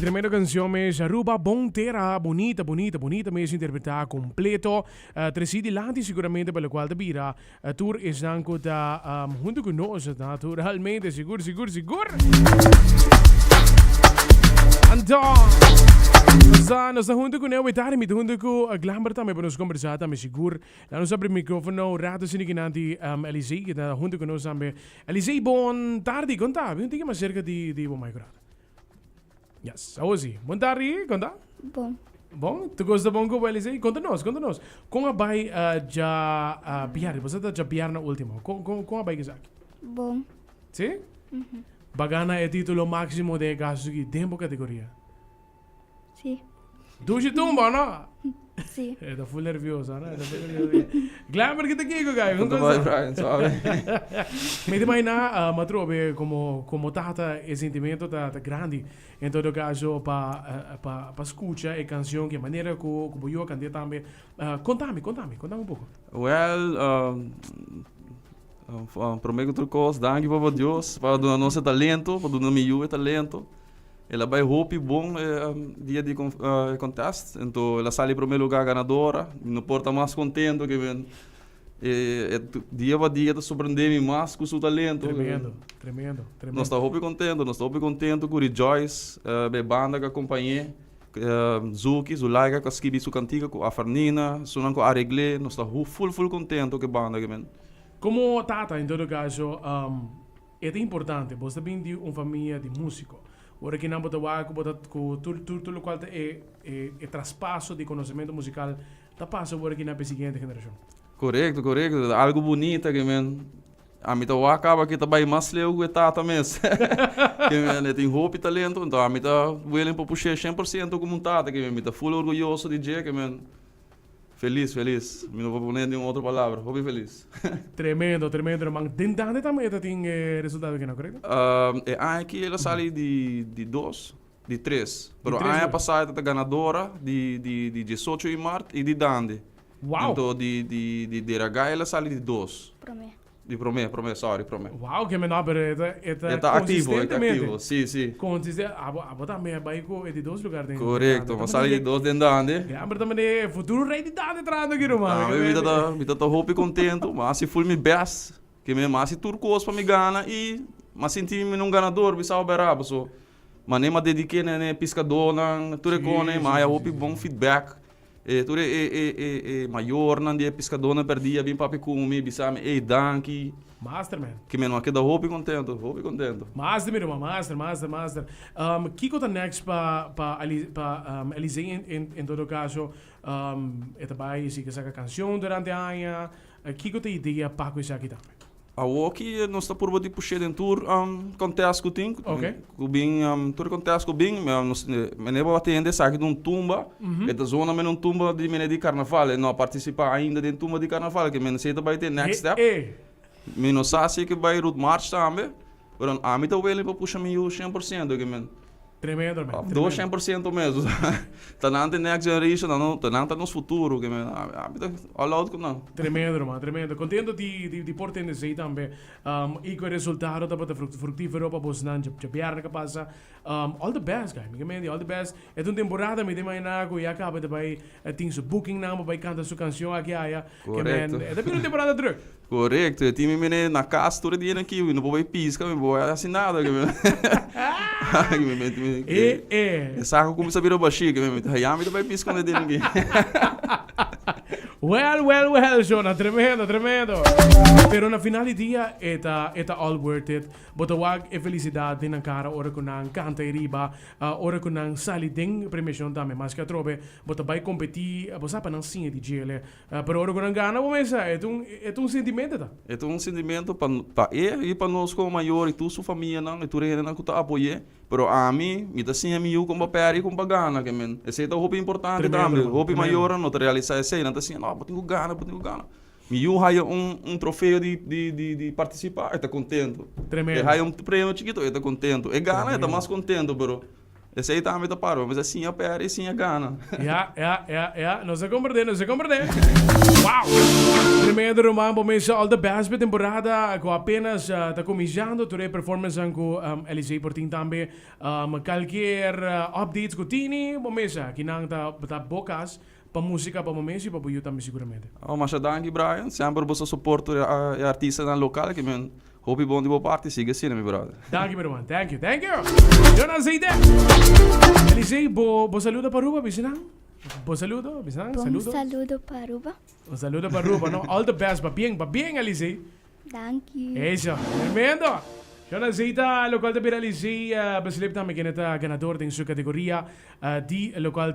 tremendo cancion mes. Aruba, bon tera, bonita, bonita, bonita mes interpreta completo. Treci dilanti seguramente pa locual ta bira tur esnan cu ta hunto cu nos naturalmente, sigur, sigur, sigur. Anto, nos ta, nos ta hunto cu Neo Betari, mi ta hunto cu Glamber tambe pa nos conversa tambe sigur. Laat nos abri microfono rato asina kinanti Elisei que ta hunto cu nos tambe. Elisei, bon tardi, con ta? Bin un tiki mas cerca di, di bo mic rato. Yes, awo si. Bon tardi, con ta? Bon. Bon, tu cos ta bon cu bo, Elisei? Conta nos, conta nos. Con a bai uh, dja uh, bierna? Bo sa ta dja bierna ultimo. Con, con, con a bai esaki? Bon. Si? Mm -hmm. Ba gana e titulo maximo de caso aki den bo categoria? Si. Dushi tumba, no? Si. E ta full nervioso, no? E ta full nervioso. Glamour kita kiko, guy. Komt erbij, Brian, suave. Mi ta imagina, uh, matrobe, como, como tata, e sentimento ta, ta grandi. En todo caso, pa, uh, pa, pa scucha e canción, que manera cu, cu bo yu a cant'é tambe. Uh, contami, contami, contami un poco. Well, um, um, prome cu tur cos, danki papa Dios pa duna nos e talento, pa duna mi yu e talento. El a bai hopi bon e dia di e contest, enton el a sali prome lugar ganadora, mi no por ta mas contento ke men e dia pa dia ta sorprende mi mas ku su talento. Tremendo, tremendo, tremendo. Nos ta hopi contento, nos ta hopi contento ku Rejoice, e banda ku a acompañ'é, Zuki, Zulaika ku a skibi su kantika ku Afarnina, esunnan ku a aregl'é, nos ta ful ful contento ku e banda ke men. Komo tata en todo caso E ta importante, bos ta bin di un famia di musico. Ora ki nan bo ta wak ku bo ta ku tur tur tur lokual ta e e e traspaso di konosementu musikal ta pasa ora ki nan pa e siguiente generashon. Korekto, korekto. Ta algu bunita ke men ami ta wak kaba ke ta bai mas leu ku e tata mes. Ke men e tin hopi talento, enton ami ta willing pa push'é shen por siento komo un tata, ke men mi ta full orguyoso di dje, ke men. Felis, felis. Mi no por pone den otro palabra. Hopi felis. Tremendo, tremendo herman. Den Dande tambe ta tin e resultado aki no, korekto? E aña aki el a sali di di dos, di tres. Pero aña pasa e ta ganadora di di di diesocho di mart i di Dande. Wow! Anto di di di Deragai el a sali di dos. Prome. Di prome, prome, sorry, prome. Wow, ke men no, pero e ta, e ta E ta activo, e ta consistentemente. activo, si, si. Consisten, abo, abo tambe a bai cu e di dos lugar den Correcto, den m'a Dande. sali di dos den Dande. Ya, pero tambe e futuro rey di Dande trahando aki ruman. Tambe mi ta ta, mi ta ta hopi contento, m'a haci full mi best, ke men m'a haci tur cos pa mi gana y m'a sinti mi un ganador, mi sa bera, paso mane m'a dedike na e piscadornan, tur e cosnan, m'a haya hopi bon feedback. E tur e e e e mayornan di e piskadónan pèrdí a bin papia ku mi, bisa mi, Ey, danki. Master, man. Ke mi no a keda hopi kontento, hopi kontento. Master, mi ruman, master, master, master. Um, kiko ta next pa pa Ali pa um, Elisei en en en todo kaso? Um, e ta bai sigui saka kanshon durante aña? Kiko ta idea pa ku esaki tambe? Awoki nos ta purba di push'é den tur contest ku tin. Ku bin tur contest ku bin nos mene bo atende esaki ta un tumba. E ta zona mene un tumba di mene di carnaval. E no a participa ainda den tumba di carnaval ke mene esei ta bai te next step. Mi no sa si e ke bai route march tambe. Pero ami ta willing pa pusha mi yu 100% ke men. Tremendo, man. Of dos 100% mes. Ta nan ta e next generation, ta nan ta nos futuro. Ke men, ami ta all out ku nan. Tremendo, man, tremendo. Contento di, di, di por tende esei tambe. Um, y cu e resultado tabata fructifero pa bosnan dje, dje bierna ke pasa. Um, all the best, guy. Mi ke mende, all the best. E ta un temporada, mi ta imagina cu ya caba ta bay tin su bookingnan pa bay canta su cancion aki aya. Ke men, Correcto. e ta bira un temporada druk. Korekto, e tin mi mene na kas tur e dia na kiwi, no por bai piska, mi por bai hasi nada. E e. E saco cuminsa bira bashí, ke mi ta ya mi ta bai piska un e dia aki. Well, well, well, Shona, tremendo, tremendo. Pero na final di dia e ta e ta all worth it. Bo ta wak e felicidad den nan cara ora cu nan canta e riba, ora cu nan sali den premiacion tambe. Maske atrobe bo ta bai competi, bo sa pa nan siña di djele. Pero ora ku nan gana bo mesa, e ta un, e ta un sentimento ta. E ta un sentimento pa pa e i pa nos komo mayor i tur su famianan i tur e hendenan ku ta apoy'é. Pero ami, mi ta siña mi yu kon pa pèrdè i kon pa gana. Ke men, esei ta hopi importante tambe. Hopi mayornan no ta realisá esei. Nan ta siña, no, bo tin ku gana, bo tin ku gana. Mi yu haya un un trofeo di di di di partisipá, e ta kontento. Tremendo. E haya un premio chikito, e ta kontento. E gana, e ta mas kontento, pero. Esey tambe ta paro, mester siña perde y siña gana. Ja, ja, ja, ja. Nos a comprende, nos a comprende. Wow! Tremendo, ruman. Bo mesa all the best pe temporada cu apenas ta cuminsando. Tur e performancenan cu Elisey por tin tambe. Calkier updates cu tini, bo mesa. Kinan ta ta bo cas pa musica pa bo mes y pa bo yu tambe siguramente. Oh, masha danki, Brian. Semper bo sa support tur e artistanan local ki men Hopi bon di bo parti, sigui asina mi brother. Danki mi ruman, thank you, thank you. Jonas Zeide. Elisei, bo bo saludo pa Aruba, bisa nan. Bo saludo, bisa nan, Bon saludo. saludo pa Aruba. Un saludo pa Aruba, no? All the best, ba bien, ba bien, Elisei. Danki. Eso, tremendo. Jonas Zeita, locual ta bira Elisei Beslip tambe, kende ta ganador den su categoria di locual.